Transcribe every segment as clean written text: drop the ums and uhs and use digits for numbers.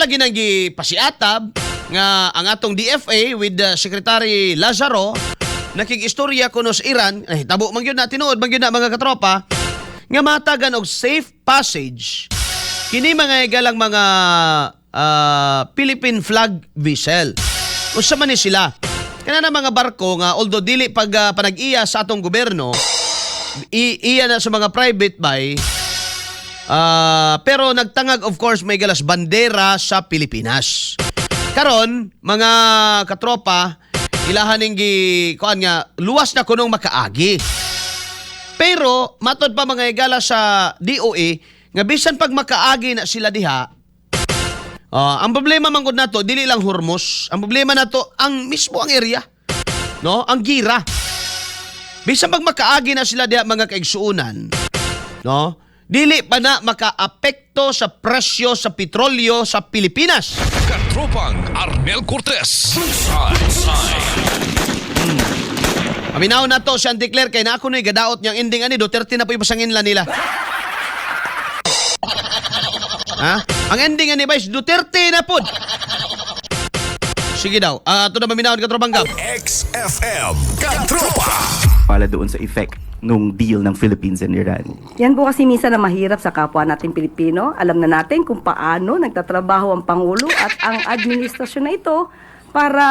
Ila ginang gipasiatab nga ang atong DFA with the Secretary Lazaro nakig-istorya kuno sa Iran, ay tabo man gyud na, tinuod man gyud na, mga katropa, nga matagan og safe passage kini, mga higalang mga Philippine flag vessel. Unsa man ni sila? Kana na mga barko nga although dili pag panag-iya sa atong gobyerno, iya na sa mga private by, pero nagtangag, of course, may galas bandera sa Pilipinas. Karon, mga katropa, ilahan ning gi kuan nga luwas na kunong makaagi. Pero matod pa, mga higala, sa DOE nga bisan pag makaagi na sila diha, ang problema man gud nato dili lang Hormuz, ang problema nato ang mismo ang area. No? Ang gira. Bisan pag makaagi na sila diha, mga kaigsuonan, no? Dili pa na makaapekto sa presyo sa petrolyo sa Pilipinas. Katropang Arnel Cortez. Bullseye. Paminaw na to si Auntie Claire kay na ako na'y gadaot niyang ending ani. Duterte na po ipasangin la nila. Ha? Ang ending ani ba is Duterte na pod. Sige daw. Ah, ito na maminawon, katropang Gab. XFM Katropa. Para doon sa effect nung deal ng Philippines and Iran. Yan po kasi minsan na mahirap sa kapwa natin Pilipino. Alam na natin kung paano nagtatrabaho ang Pangulo at ang administrasyon na ito para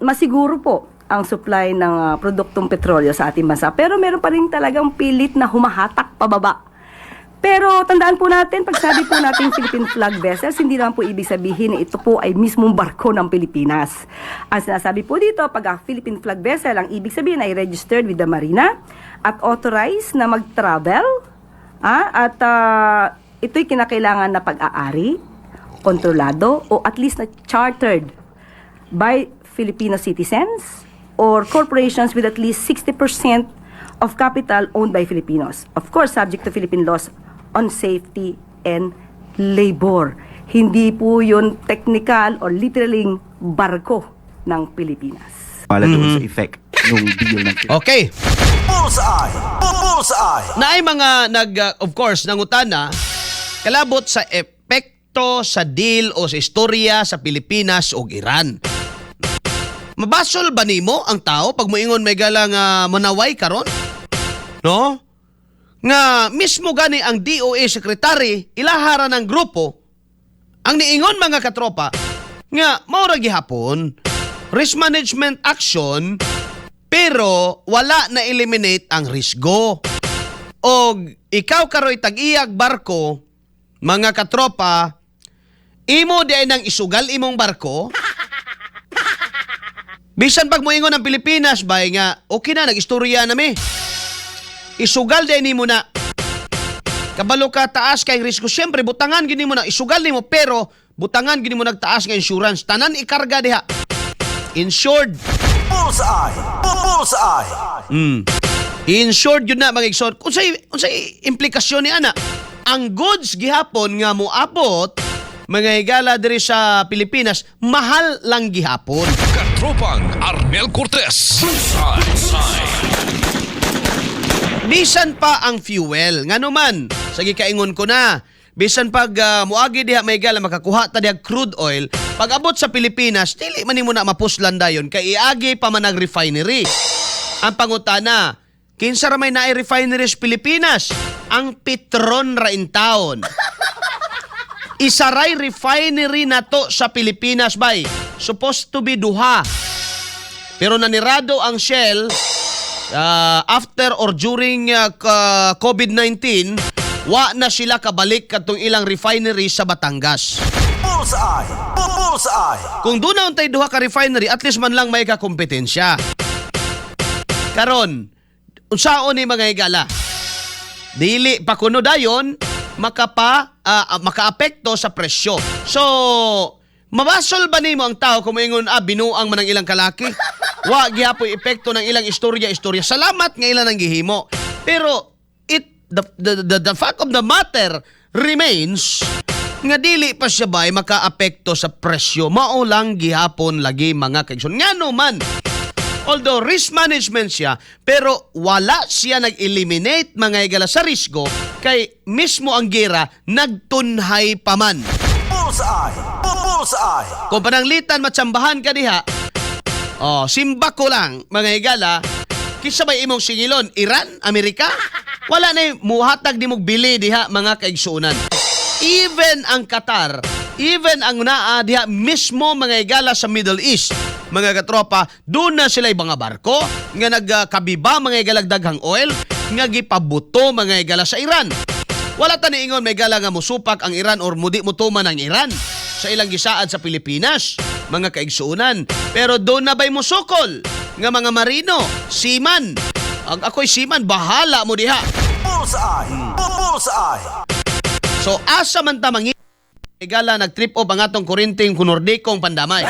masiguro po ang supply ng produktong petrolyo sa ating bansa. Pero meron pa rin talagang pilit na humahatak pababa. Pero tandaan po natin, pag sabi po natin Philippine flag vessels, hindi naman po ibig sabihin na ito po ay mismong barko ng Pilipinas. Ang sinasabi po dito, pag ang Philippine flag vessel, ang ibig sabihin ay registered with the Marina at authorized na mag-travel, at ito'y kinakailangan na pag-aari, kontrolado, o at least na chartered by Filipino citizens or corporations with at least 60% of capital owned by Filipinos. Of course, subject to Philippine laws on safety and labor. Hindi po yun technical or literally barko ng Pilipinas. Para doon sa effect nung deal ng Okay. Bullseye! Bullseye! Naay mga nag of course nangutana kalabot sa epekto sa deal o sa istorya sa Pilipinas ug Iran. Mabasol ba nimo ang tao pag moingon may gala nga manaway karon? No? Nga mismo gani ang DOE secretary, ilahara ng grupo ang niingon, mga katropa, nga mao ra gihapon risk management action pero wala na eliminate ang risgo. Og ikaw karoy tag-iyag barko, mga katropa, imo di ay nang isugal imong barko. Bisan pag moingon ang Pilipinas bay nga okay na, nag-istorya na mi. Isugal di nimo na. Kabalo ka taas kay risgo. Siyempre butangan gini mo na, isugal nimo, pero butangan gini mo nagtaas nga insurance. Tanan ikarga diha. Insured. Bullseye! Bullseye! Insured yun na, mga igsoon. Unsay implikasyon ni ana? Ang goods gihapon nga moabot, mga higala, diri sa Pilipinas, mahal lang gihapon. Katropang Arnel Cortez. Bullseye. Bisan pa ang fuel. Ngano man, sa gikaingon ko na, bisan pag muagi diha may gala makakuha ta diha crude oil, pag abot sa Pilipinas, dili man nimo na mapuslan dayon kay iagi pa man ang refinery. Ang pangutana, kinsa ra may naay refinery sa Pilipinas? Ang Petron ra in town. Isaray refinery na to sa Pilipinas bay. Supposed to be duha. Pero nanirado ang Shell after or during COVID-19, wa na sila kabalik katong ilang refinery sa Batangas. Bullseye! Bullseye! Kung doon na untay duha ka refinery, at least man lang may kakompetensya. Karon, unsaon ni, mga higala? Dili pa kuno dayon makaapekto sa presyo. So, mabasol ba nimo ang tao kung moingon, "Ah, binuang man ang ilang kalaki"? Wa gihapoy epekto ng ilang istorya-istorya. Salamat nga ilan ang gihimo. Pero it the fact of the matter remains nga dili pa siya bay makaapekto sa presyo. Mao lang gihapon lagi, mga kaigsoon. Ngano man, although risk management siya, pero wala siya nag-eliminate, mga higala, sa risgo kay mismo ang gira nagtunhay pa man. Bullseye! Bullseye! Kung pananglitan matsambahan ka diha, oh, simba ko lang, mga higala, kinsa may imong singilon? Iran? Amerika? Wala na muhatag di mong bili diha, mga kaigsuonan. Even ang Qatar, even ang naa diha mismo, mga higala, sa Middle East, mga katropa, doon na sila mga barko nga nagkabiba, mga higalag, daghang oil nga gipabuto, mga higala, sa Iran. Wala ta niingon may gala nga musupak ang Iran or mudi mutuman ang Iran sa ilang gisaad sa Pilipinas, mga kaigsuonan. Pero doon na ba'y musukol nga mga marino, seaman? Ang ako'y seaman, bahala mo diha. Bullseye! Bullseye! So asa man ta mangi igala, nag-trip off ang atong kurinting kunordikong pandamay.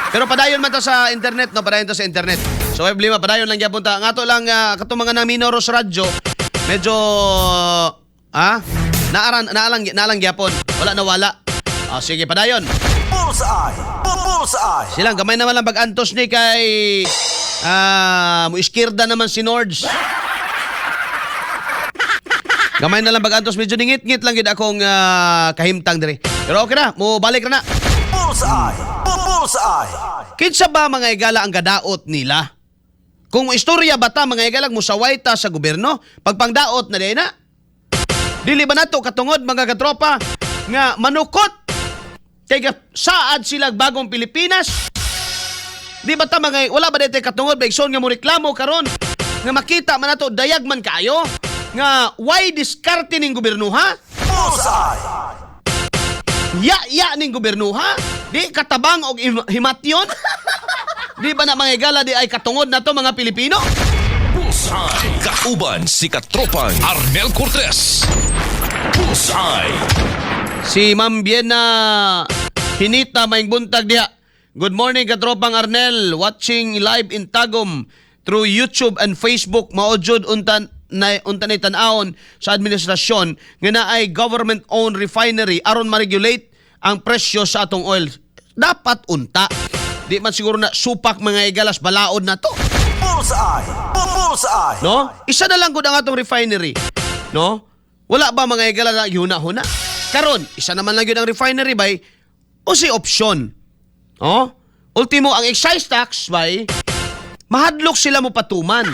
Pero padayon man ta sa internet, no? Padayon ta sa internet. So, web lima, padayon lang gyapon ta. Ang ato lang, katong mga naminaw sa radyo, medyo, naaran, naalang, naalang gyapon. Wala na wala. Ah, sige, padayon. Bullseye! Bullseye! Silang gamay naman lang pag-antos ni kay mo iskirda naman si Nords. Gamay na lang pag-antos, medyo ningit-ngit lang gid akong kahimtang diri. Pero okay na, mo balik ra na. Bullseye! Bullseye! Kinsa ba, mga igala, ang gadaot nila? Kung istorya ba ta, mga igala, musaway ta sa gobyerno, pagpangdaot na din na. Dili ba nato katungod, mga katropa, nga manukot kay saad sila bagong Pilipinas? Di ba ta mga wala ba dito katungod ba igsoon nga mo reklamo karon nga makita man nato dayag man kaayo nga why diskarte ning gobyerno, ha? Bullseye! Ya-ya ning gobyerno, ha? Di katabang og himatyon? Di ba na, mga igala, di ay katungod na to mga Pilipino? Bullseye. Kauban si Katropang Arnel Cortez. Bullseye. Si Ma'am Biena Hinita, may buntag diha. Good morning, katropang Arnel, watching live in Tagum through YouTube and Facebook. Mao jud untan na unta na tan-awon sa administrasyon nga naay government owned refinery aron ma-regulate ang presyo sa atong oil. Dapat unta. Di man siguro na supak, mga igalas, balaod na to. Bullseye! Bullseye! No? Isa na lang gud ang atong refinery. No? Wala ba, mga igala, na huna-huna? Karon, isa naman lang yun ang refinery bay o si opsyon. Oh? Ultimo ang excise tax bay mahadlok sila mo patuman.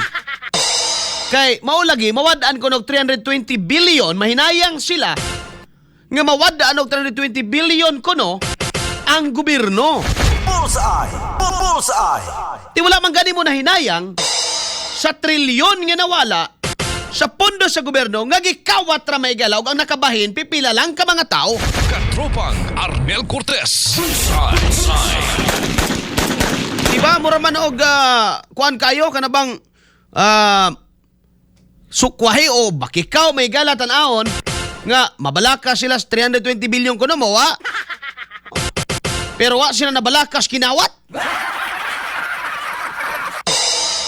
Kay mao lagi mawad-an ko og 320 billion, mahinayang sila nga mawad-an og 320 billion kuno ang gobyerno. Bullseye! Bullseye! Ti wala man gani mo na hinayang sa trilyon nga nawala sa pondo sa gobyerno nga gikawat ra may galaw ang nakabahin pipila lang ka mga tao. Katropang Arnel Cortez. Bullseye. Bullseye. Diba mura man og kuan kayo kana bang sukwahi o bakikaw may gala tan-awon nga mabalaka sila sa 320 billion kuno mo wa. Pero wa sila nabalakas kinawat.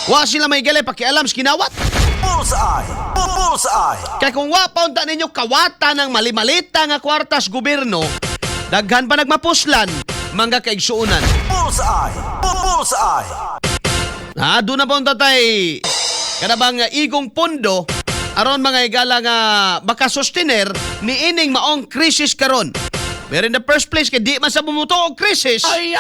Wa sila may galay pakialam sa kinawat. Bullseye! Bullseye! Kaya kung wa pa unta ninyo kawata ng malimalita nga kwartas gobyerno, daghan pa nagmapuslan, mangga kaigsuonan. Bullseye! Bullseye! Ha, doon na pa unta tay kada bang igong pondo aron mga igala nga makasustener ni ining maong krisis karon. Pero in the first place kay di man sa bumuto og krisis. Ay.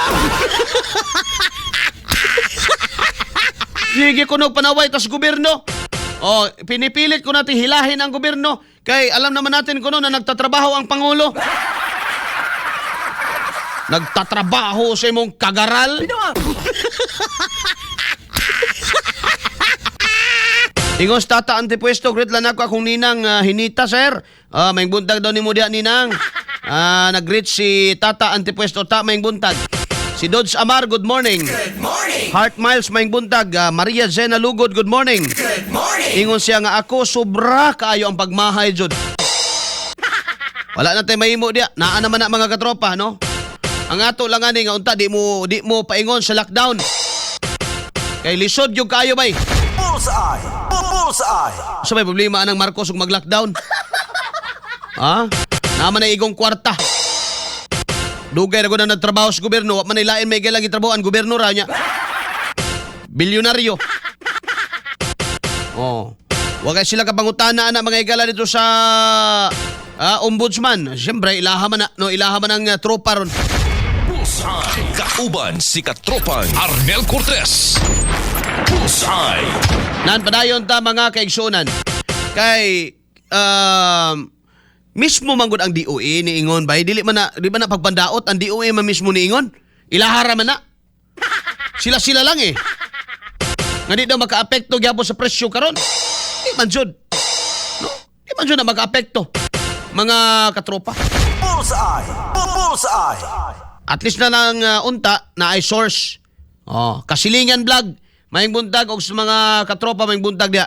Sige kunog panaway tas gobyerno. Oh, pinipilit ko natin hilahin ang gobyerno kay alam naman natin kuno na nagtatrabaho ang pangulo. Nagtatrabaho sa imong kagaral. Ingos tata antipuesto, greet lang ako akong ninang Hinita, sir. Ah, may buntag daw ni mo diha, ninang. Ah, nag-greet si Tata Antipuesto ta, may buntag. Si Dodge Amar, good morning. Good morning. Heart Miles, may buntag. Ah, Maria Zena Lugod, good morning. Good morning. Ingon siya nga ako sobra kaayo ang pagmahay jud. Wala na tay mahimo diya. Naa naman na mga katropa, no? Ang ato lang ani nga unta di mo paingon sa lockdown. Kay lisod yung kaayo bay. Bullseye! Bullseye! Sa may problema anang Marcos ug mag-lockdown. Ha? Naman na igong kwarta. Dugay ra ko na nagtrabaho sa gobyerno, wa man lain may gilang gitrabahoan gobyerno ra niya. Bilyonaryo. Oh. Wa kay sila kapangutana ana, mga igala, dito sa Ah, ombudsman, siyempre ilaha man na, no, ilaha man ang tropa ron. Bullseye. Kauban si Katropang Arnel Cortez. Bullseye. Nan padayon ta, mga kaigsunan. Kay mismo manggod ang DOE niingon bay, dili man na di ba na pagpandaot ang DOE man mismo niingon. Ilahara man na. Sila-sila lang eh. Nga di daw makaapekto gyapon sa presyo karon. Di man jud. No, di man jud na makaapekto, mga katropa. Bullseye. Bullseye. At least na lang unta na ay source. Oh, Kasilingan Vlog. Maayong buntag og sa mga katropa, maayong buntag diha.